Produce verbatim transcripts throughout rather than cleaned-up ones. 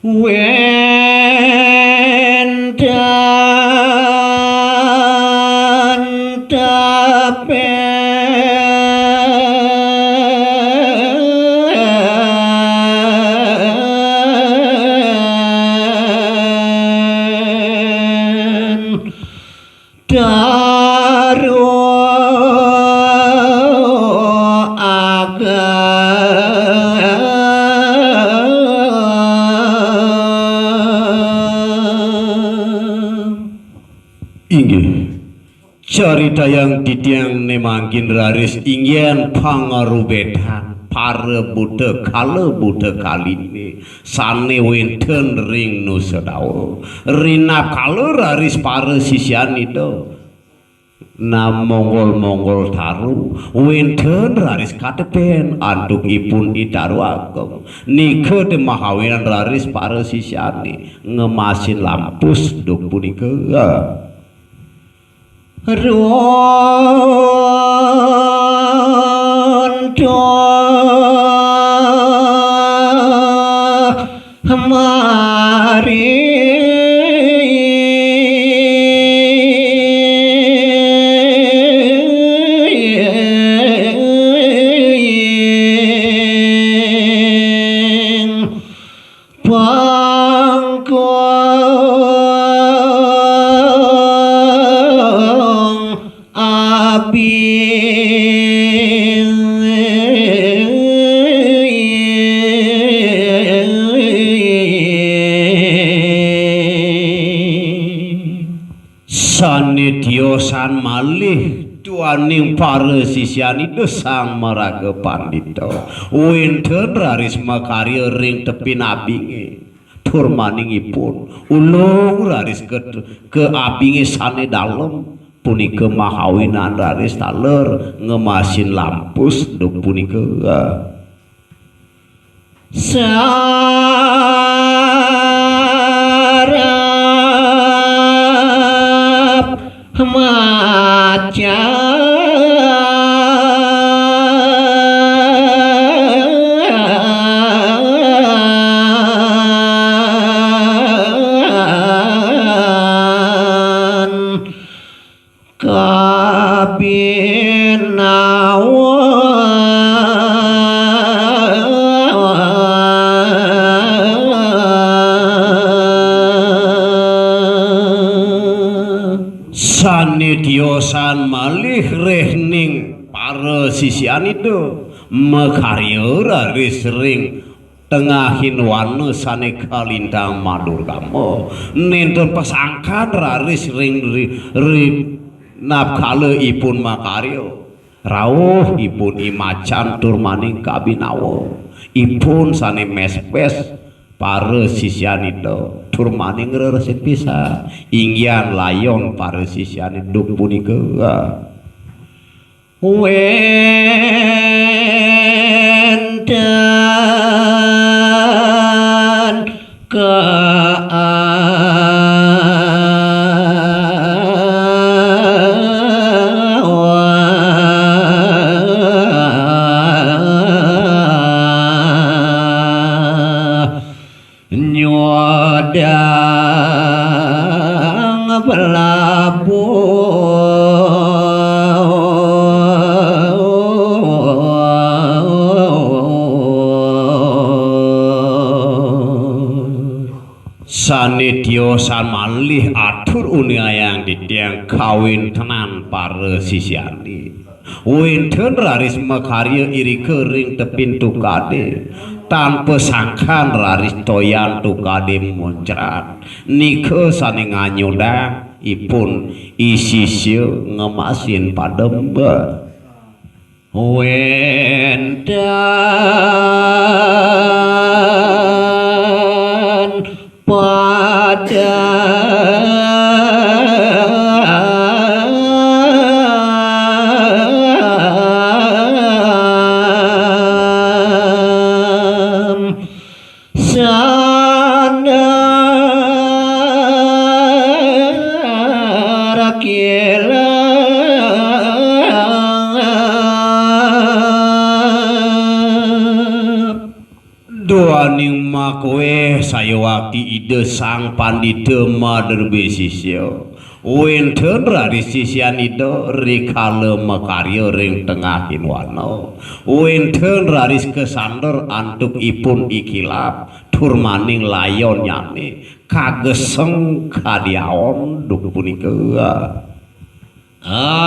Wénten tepén Daru Ageng. Inggih, caritayang titiang né mangkin raris inggih pangarubédan para buta kala buta kaliné sané wénten ring Nusa Dawa. Rinakala raris para sisian Ida Nah, monggol-monggol taru, wénten raris katepén antuk ipun I Daru Ageng. Nika té mahawinan raris para sisiané ngemasin lampus duk punika. Runtuh mari pangkung abing. Sané tiosan malih duaning para sisian Ida Sang Maraga Pandita. Wénten raris makarya ring tepin abingé. Tur maning ipun ulung raris ke, ke abingé sané dalem. Punika mahawinan raris taler ngemasin lampus duk punika. Sarap macan kabinawa. Sané tiosan malih rehning para sisian Ida makarya raris ring tengahing wana sané kalintang madurgama, nénten pasangkan raris ring ri, ri, napkala ipun makarya. Rauh ipun I Macan tur maning kabinawa. Ipun sané mespes para sisian Ida tur maning reresik pisan. Inggihan layon para sisian Ida punika. Wénten ka nyodang pelabuh. Sané tiosan malih atur uniayang titiang kawéntenan para sisiané. Wénten raris makarya irika ring tepin tukadé, tan pasangkan raris toyan tukadé muncrat. Nika sané nganyudang ipun I Sisya ngemasin padem. Wénten padem sanar kilang. Duaning Kuweh sayuwakti Ida Sang Pandita maderbe sisya. Wénten raris sisian Ida rikala makarya ring tengahing wana. Wénten raris kasander antuk ipun I Kilap tur maning layonnyané kageseng kadiaon duk punika. Akéh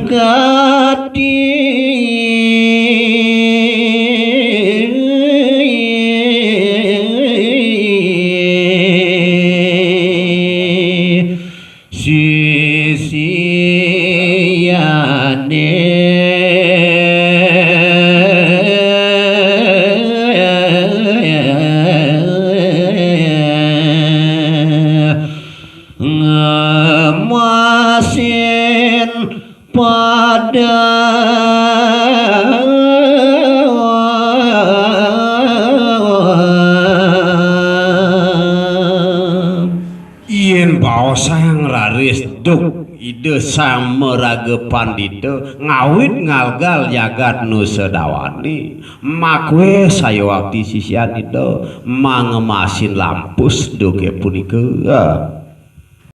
gati sisiané ngemasin pada. Yén baosang raris duk Ida Sang Maraga Pandita ngawit ngalgal jagat Nusa Dawané, makuweh sayuwakti sisian Ida mangemasin lampus duké punika.